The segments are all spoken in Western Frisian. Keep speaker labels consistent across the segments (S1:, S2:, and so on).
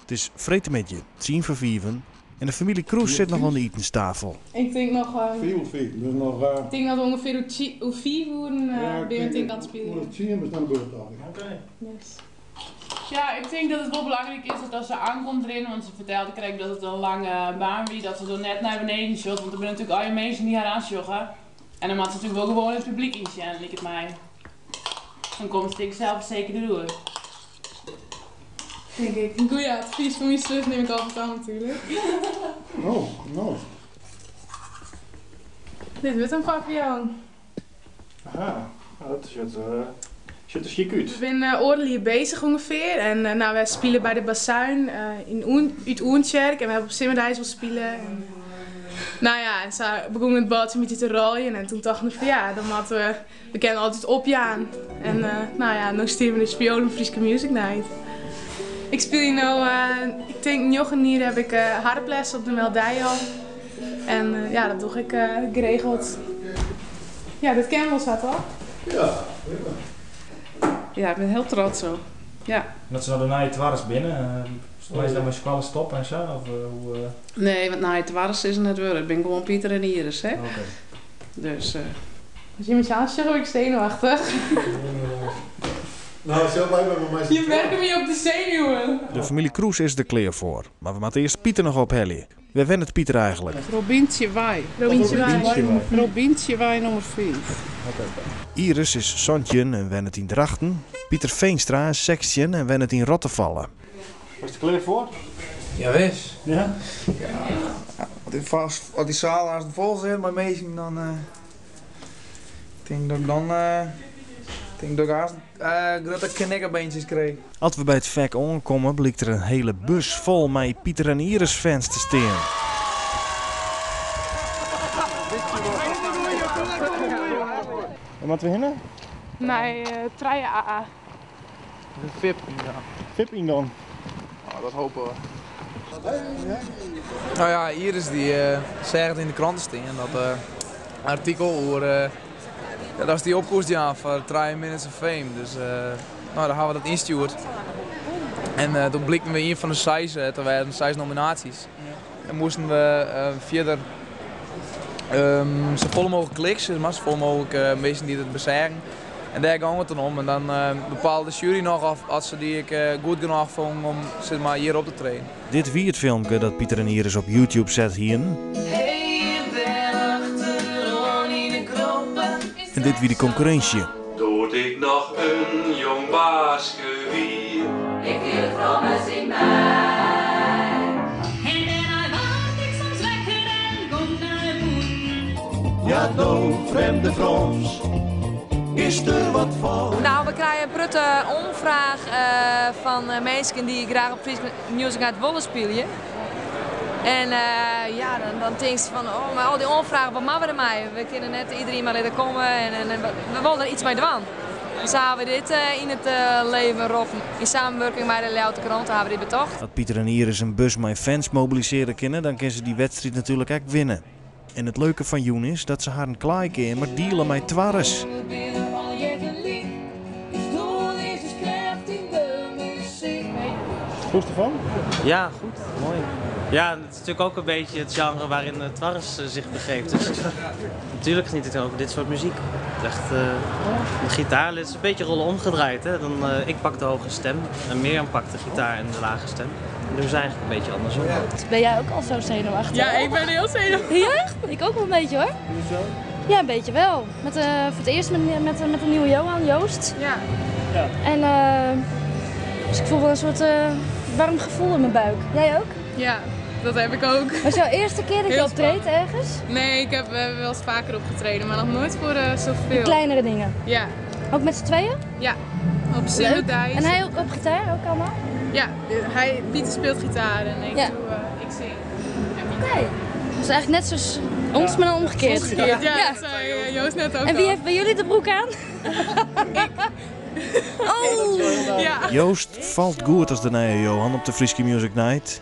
S1: It is freedtemiddei, tsien foar fiven, en de famylje Kroes sit noch oan de itenstafel.
S2: Ik tink noch.
S3: Fiif oer fiif, dus noch.
S2: Ik tink dat we ûngefear oer 5 oeren binne we tink oan it spyljen.
S3: Oer tsien bist oan de beurt tocht ik.
S4: Oké.
S2: Yes.
S5: Ja, ik tink dat it wol belangryk is dat as se oankomt rinnen, want se fertelde krekt dat it in lange baan wie, dat se dan net nei beneden sjocht, want der binne natuerlik allegear minsken dy't har oansjogge. En dan moat se natuerlik wol gewoan it publyk ynsjen, liket my. Dan komt se ek selsfersekerd oer.
S2: Tink ik. Goeie advys fan myn sus nim ik altyd oan natuerlik.
S3: Oh, no.
S2: Dit wurdt in paviljoen.
S4: Aha, no dat sjocht sjocht der sjik út.
S2: We binne oardel jier bezich ûngefear en no, wy spile by de Bazuin yn út Oentsjerk en we hawwe op Simmerdeis wol spile. En, no ja, en sa begûn it bôltsje in bytsje te rôljen en toen tochten we fan ja, dan moatte we, we kinne altyd opjaan. En no ja, no stean we dus spiolen Fryske Music Night. Ik spylje no, ik tink njoggen jier heb ik harples op de Meldij al. En ja, dat doch ik geregeld. Ja, dit ken wol sa toch?
S3: Ja, prima.
S6: Ja, ik bin hiel trots op. Ja.
S4: Dat se no de nije Twarres binne, meist dan mei skoalle stoppe en sa? Of hoe?
S6: Nee, want nije Twarres is net wurde. It binne gewoan Pieter en Iris, hè.
S4: Oké.
S6: Dus.
S2: As jim my sa oansjogge, wurd ik senuwachtich.
S3: No, sil wy mar mei syn
S2: Je merke my op de senuwen.
S1: De famylje Kroes is der klear foar, mar we moatte earst Pieter noch ophelje. Wêr wennet Pieter eigenlik?
S6: Robyntsjewei.
S2: Robyntsjewei.
S6: Robyntsjewei nûmer 5.
S1: Iris is 17 en wennet yn Drachten. Pieter Veenstra is 16 en wennet yn Rottefalle.
S4: Bist der klear foar?
S7: Jawis.
S4: Ja?
S7: Ja. As dy saal aanst fol sit mei minsken, dan tink dat ik dan tink dat ik aanst grutte knikkerbeentjes krij.
S1: As we by it fek oankomme, blykt der in hiele bus fol mei Pieter en Iris fans te stean.
S4: Wêr moatte we hinne?
S2: Nei trije AA.
S7: De VIP-yngang.
S4: VIP-yngang.
S7: Oh, dat hopen we. Nou ja, Iris dy seach it yn de krante stean, dat artikel oer ja, dat dy op koest jaan foar trije Minutes of Fame. Dus no, dan hawwe we dat ynstjoerd. En doe blykten we ien fan de seis te wêzen, seis nominaasjes. En moasten we fierder safolle mooglik kliks, sis mar, safolle mooglik minsken dy't it beseagen. En dêr gong it dan om. En dan bepaalde de sjuery noch oft se dy ek goed genôch fûnen om sis mar, hjir op te treden.
S1: Dit wie it filmke dat Pieter en Iris op YouTube set hienen. En dit wie de konkurrinsje.
S8: Doe't ik noch in jong baaske wie.
S9: Ik fiel de frommes yn my. En dêrnei waard ik soms wekker en gong nei bûten.
S8: Ja, do frjemde frons, is der wat fan?
S9: Nou, we krije in protte oanfraach fan minsken dy't graach op Frysk Music Night wolle spylje. En ja, dan tinkst fan, oh, mei al dy oanfragen, wat moatte we dermei? We kinne net iderien mar litte komme en we wolle der iets mei dwaan. Dus hawwe we dit yn it leven roppen. Yn samenwurking mei de Ljouwerter Krante hawwe we dit betocht.
S1: As Pieter en Iris in bus mei fans mobilisearje kinne, dan kinne se dy wedstriid natuerlik ek winne. En it leuke fan jûn is dat se harren klaaikeamer diele mei Twarres.
S4: Fûnst derfan?
S10: Ja, goed. Mooi. Ja, het is natuurlijk ook een beetje het genre waarin Twarres zich begeeft. Dus natuurlijk geniet ik ook dit soort muziek. Het is echt, de gitaar het is een beetje rollen omgedraaid. Hè? Dan, ik pak de hoge stem en Mirjam pakt de gitaar en de lage stem. En doen ze eigenlijk een beetje andersom.
S11: Ben jij ook al zo zenuwachtig?
S2: Ja, ik ben heel zenuwachtig.
S11: Ja? Ik ook wel een beetje hoor. Ja, een beetje wel. Voor het eerst met de nieuwe Johan, Joost.
S2: Ja.
S11: En dus ik voel wel een soort warm gevoel in mijn buik. Jij ook?
S2: Ja, dat heb ik ook.
S11: Was jouw eerste keer dat je
S2: Heel
S11: optreedt
S2: spannend.
S11: ergens?
S2: Nee, we hebben wel eens vaker opgetreden, maar nog nooit voor zoveel.
S11: De kleinere dingen?
S2: Ja.
S11: Ook met z'n tweeën?
S2: Ja, op
S11: Leuk.
S2: Simmerdijs.
S11: En hij ook op gitaar ook allemaal?
S2: Ja, Pieter speelt gitaar en ik
S11: Ja.
S2: ik zing. En Pieter.
S11: Oké. Dus eigenlijk net zoals ons, maar dan omgekeerd.
S2: Omgekeerd, ja,
S11: Ja.
S2: dat zei Joost net ook
S11: En wie
S2: al.
S11: heeft bij jullie de broek aan?
S2: Ik.
S11: Oh!
S2: Ja.
S1: Joost valt goed als de nieuwe Johan op de Fryske Music Night.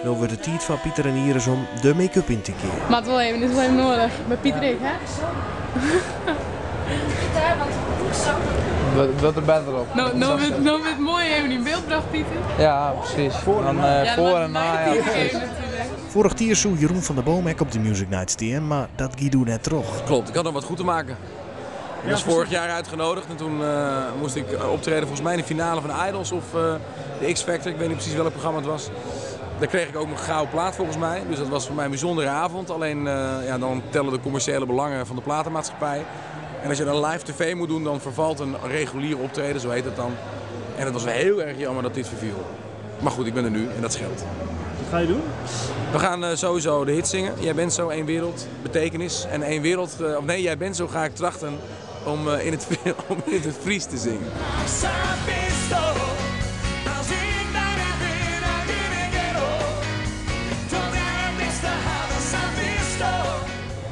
S1: Nu wordt het tijd van Pieter en Iris om de make-up in te keren.
S2: Maar het wel even, dit is wel even nodig. Bij Pieter ik, hè?
S11: Gitaar, want het moet zo.
S7: Wurdt wurdt der better op.
S5: No, no, wurdt, no wurdt moai even yn byld brocht, Pieter.
S7: Ja, presys. Dan
S5: Ja,
S7: foar
S5: dan
S7: en nei. Ja, presys.
S1: Foarich jier soe Jeroen van der Boom ek op de Music Night stean, mar dat gie doe net troch.
S12: Klopt, ik had nog wat goed te maken. Ik was vorig jaar uitgenodigd en toen moest ik optreden volgens mij in de finale van Idols of de X Factor. Ik weet niet precies welk programma het was. Daar kreeg ik ook mijn gouden plaat volgens mij. Dus dat was voor mij een bijzondere avond. Alleen ja, dan tellen de commerciële belangen van de platenmaatschappij. En als je dan live tv moet doen, dan vervalt een regulier optreden, zo heet dat dan. En het was wel heel erg jammer dat dit verviel. Maar goed, ik ben er nu en dat scheelt.
S4: Wat ga je doen?
S12: We gaan sowieso de hit zingen. Jij bent zo, één wereld, betekenis. En één wereld, of nee, jij bent zo ga ik trachten om in het Fries te zingen.
S8: Als ik bijna ben, dan ben ik erop. Tot aan het beste halen,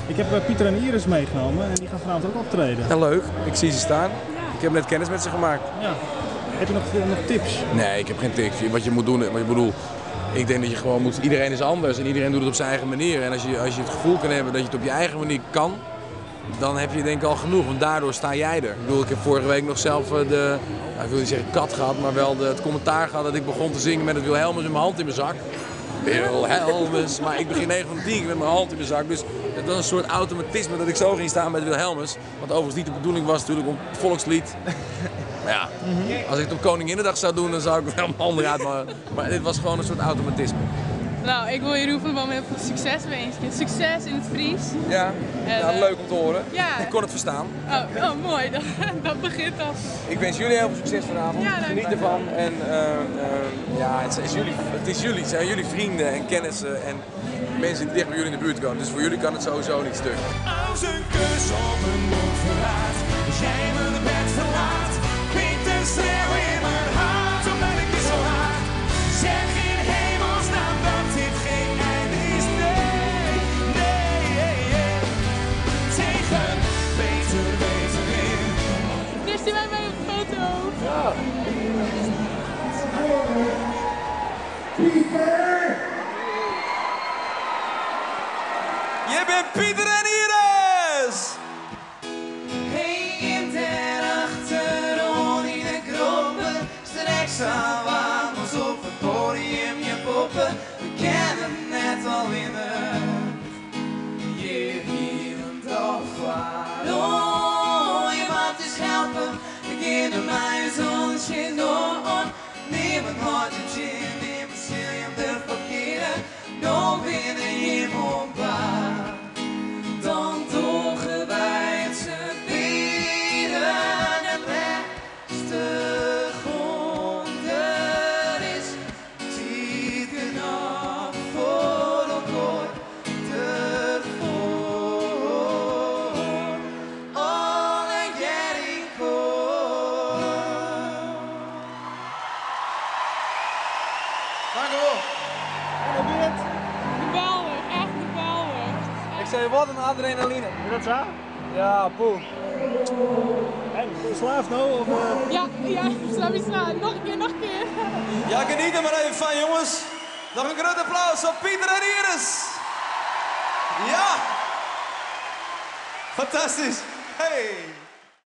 S4: Ik heb Pieter en Iris meegenomen en die gaan vanavond ook optreden.
S12: Ja, leuk. Ik zie ze staan. Ik heb net kennis met ze gemaakt.
S4: Ja. Heb je nog tips?
S12: Nee, ik heb geen tips. Wat je moet doen, wat je bedoel, ik denk dat je gewoon moet. Iedereen is anders en iedereen doet het op zijn eigen manier. En als je het gevoel kan hebben dat je het op je eigen manier kan, dan heb je denk ik al genoeg. Want daardoor sta jij er. Ik bedoel, ik heb vorige week nog zelf de, nou, ik wil niet zeggen kat gehad, maar wel het commentaar gehad dat ik begon te zingen met het Wilhelmus in mijn hand in mijn zak. Wilhelmus, maar ik begin 9 van de 10 keer met mijn hand in mijn zak. Dus het was een soort automatisme dat ik zo ging staan met Wilhelmus. Wat overigens niet de bedoeling was natuurlijk om het volkslied. Maar ja, als ik het op Koninginnedag zou doen, dan zou ik wel mijn handen uit. Maar dit was gewoon een soort automatisme.
S5: Nou, ik wil Jeroen van der Boom heel veel succes wensen. Succes in het Fries.
S12: Ja,
S5: En,
S12: ja, leuk om te horen.
S5: Ja.
S12: Ik kon het verstaan.
S5: Oh, oh mooi, dat begint al.
S12: Ik wens jullie heel veel succes vanavond.
S5: Ja, dank
S12: Geniet
S5: je.
S12: ervan. En ja, het is jullie, het is jullie, het zijn jullie vrienden en kennissen en mensen die dicht bij jullie in de buurt komen. Dus voor jullie kan het sowieso niet stuk.
S8: Als een kus op mijn mond verlaat, als jij mijn bed verlaat, klinkt de schreeuw in mijn hart omdat ik je zo haat. Zeg in hemelsnaam dat dit geen einde is, nee, nee. Tegen beter weten in.
S5: Daar zien wij bij op de foto.
S8: Ja. Pieter!
S7: Je bent Pieter en Iris!
S8: Heen en achterom in de kroppen, straks aan ons op het podium je poppen. We kennen net al in de je hier een dag Oh, je moet eens helpen, ik in de mij zonder zin door. Neem een hartje gin, neem een zin om de verkeerde, no binnen je mond. Dan dogen wij het z'n bieren en rustig onder is. Tijd genoeg voor elkaar te voor. Alle jaren koor.
S7: Dank u wel.
S5: Geweldig, echt geweldig.
S7: Ik zei, wat een adrenaline.
S4: Is dat zo?
S7: Ja, poeh.
S4: En, verslaafd nou? Of,
S5: Ja, ja, slaap je slaan. Nog een keer, nog een keer.
S7: Ja, geniet er maar even van, jongens. Nog een groot applaus voor Pieter en Iris. Ja. Fantastisch. Hey.